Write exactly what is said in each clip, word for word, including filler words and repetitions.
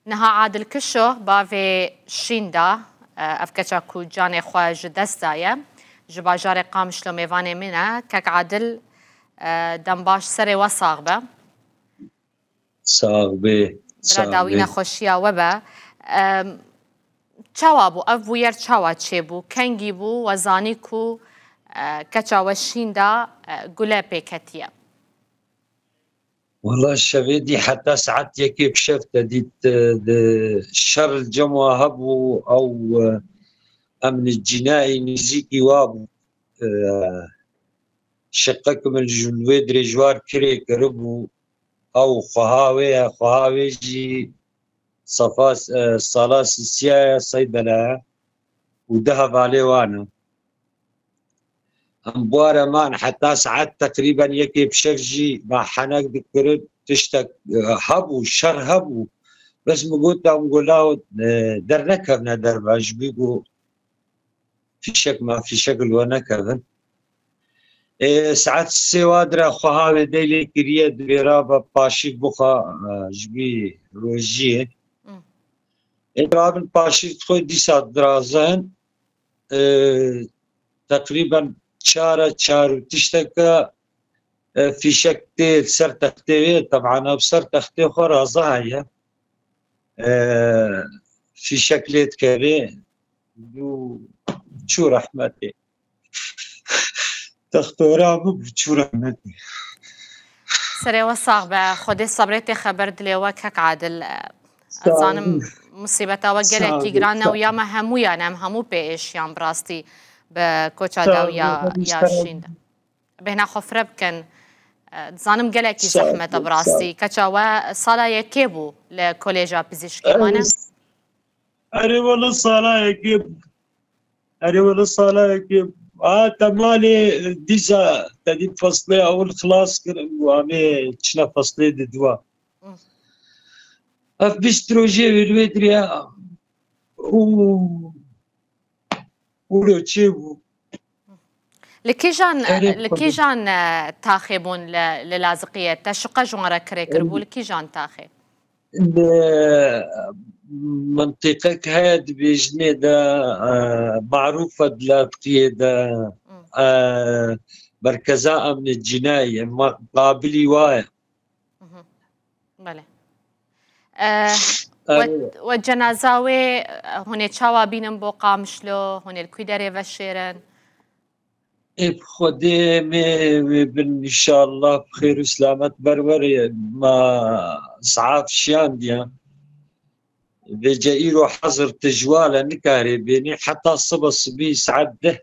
Niha Adil Kişo, bavê Şînda, e, ev keça ku canê xwe ji dest daye, ji bajarê Qamişlo mêvanê min e. Kek Adil, e, dem baş, serê we sax be. Sax bê. Bira dawî nexweşiya we be. Em, çawa bû? Ev bûyer çawa çêbû? Kengî bû? We zanî ku, e, keça we Şînda, e, gule pê ketiye? Wela şevê dî heta saet yekê bi şev te dît, e, di şer li cem wa hebû, ew, e, emni cinayî nêzîkî wa bû. E, şeqek min ji wê dirêjwar kirê kiribû, ew xweha wê ye, xweha wê jî sefa, e, sala sisiya ye, seydele ye û du hevalê wan e. Em bû were man heta saet teqrîben yekê bi şev jî me henek dikirin, tiştek, e, hebû, şer hebû. Bes min got, em got, law, e, dernekevne derve, ji bî ku fîşek ma fîşek li we nekevin. Ê, saet sê wa dire xweha wê deylê kiriye, divê rabe paşîv bixwe, e, ji bî rojiyê. Hmm. Ê, rabin paşîv dixwe dîsa dirazin. E, teqrîben çar e, çar û tişteke, e, fîşek tê ser textê wê, teban ev ser textê xwe raza heye. E, fîşek lê dikevê, dû çû rehmetê. Textora min bû çû rehmetê. Serê we sax be, Xwedê sebrê tê xeber dilê we kek Adil. Sağ olun. Zanim musîbeta we gelekî giran e û ya me hemûyan, em hemû pê êşiyan bi rastî bi koça dawiya ya Şîn de. Bêhna xwe fire bikin. E, dizanim gelekî zehmet e bi rastî. Keça we sala yekê bû li Kolêja Pizîşkê, wane? Erê wele sala yekê bû. Erê wele sala yekê bû. Ha, te malê dîsa te dî feslê ewil xilas kir û amê çine feslê di dua. Ev bîst rojê wê li wê diriya û wilo çê bû. Li kîjan, li kîjan, e, taxê bûn li, li Laziqiyê? Te şiqe ji wan re kirê kiribû, li kîjan taxê? Li mintîqek heye dibêjinê de, e, marûf e di Laziqiyê de, e, merkeza emnê cînayê, ma-, qabilî wa ye. Belê. E, we, we cenaza wê, e, hûn ê çawa bînin bo Qamişlo? Hûn ê li kû derê veşêrin? Ê bi Xwedê em ê wê bin înşallah bi xêr û selamet ber werê. Ma saet şiyandiya. Vêce îro hezir tijwal e, nikarê bênî heta sibe sibî saet deh.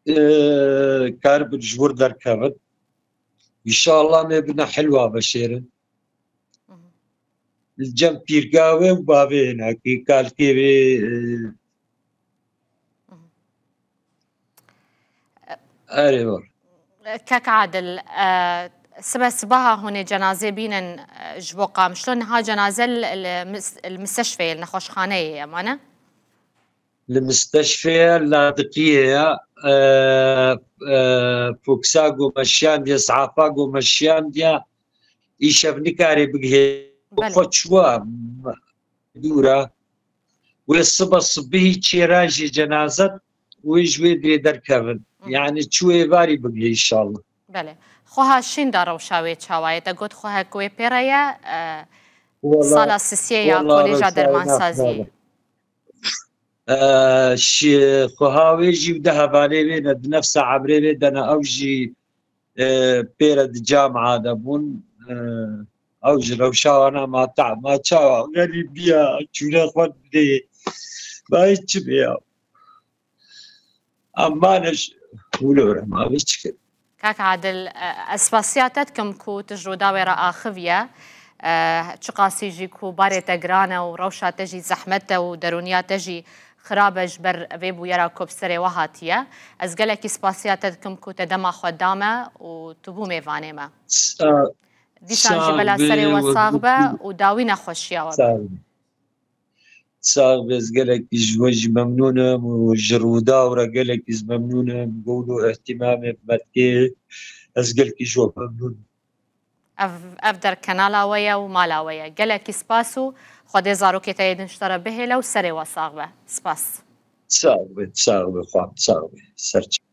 E, karibin ji wir derkevin. Înşallah em ê bine hilwa veşêrin. Li cem pîrga wê û bavê hênakî, kalkê wê, e, erê var. Kek Adil, e, sibe sibaha hûn ê cenazê bînin, e, ji bo Qamişlo, niha cenaze li, li mis-, li misteşfeyê, li nexweşxaneyê ye, wane? Li misteşfeya Ladiqiyê ye, e, e, foksa ku me şiyandiye, safa ku me şiyandiye, îşev nikare bigihê. Belê. Xwe çûwa dûr e. Wê sibe sibihî çêra jî cenazet wê ji wê dirê derkevin. Hı. Yani çû êvarî bigihê înşallah. Belê. Xweha Şînda rewşa wê çawa ye? Te got xwehek wê pê re ye, e, sala sisiyê ya Kolêja Dermansaziyê. E, şi-, xweha wê jî û de hevalê wê ne, di nefsa emrê wê de ne, ew jî, e, pê re di camia de bûn. E, ew ji rewşa wana ma ta, ma çawa, xerîbiya, çûne xwe didê. Ma hîç çi bê ya. Em mane ji wilo re ma vê çi kir. Kak Adil, e, ez spasiya te dikim ku tu ji Rûdawê re axiviye. E, çiqasî jî ku barê te giran e û rewşa te jî zehmet e û derûniya te jî xirab e ji ber vê bûyera ku bi serê we hatiye. Ez gelekî spasiya te dikim ku te dema xwe da me û tu bû mêvanê me. Sa-, Dîsan jî bela serê we sax be û dawî nexweşiya we be. Sax be. Sax be, ez gelekî ji we jî memnûn im û ji Rûdaw re gelekî ez memnûn im. Gowl û îhtîmamê me dikê, ez gelekî ji we memnûn im. Ev, ev der kenala we ye û mala we ye. Gelekî spas û Xwedê zarokê te yê din ji te re bihêle û serê we sax be. Spas. Sax be, sax be, xwam, sax be. Ser çi.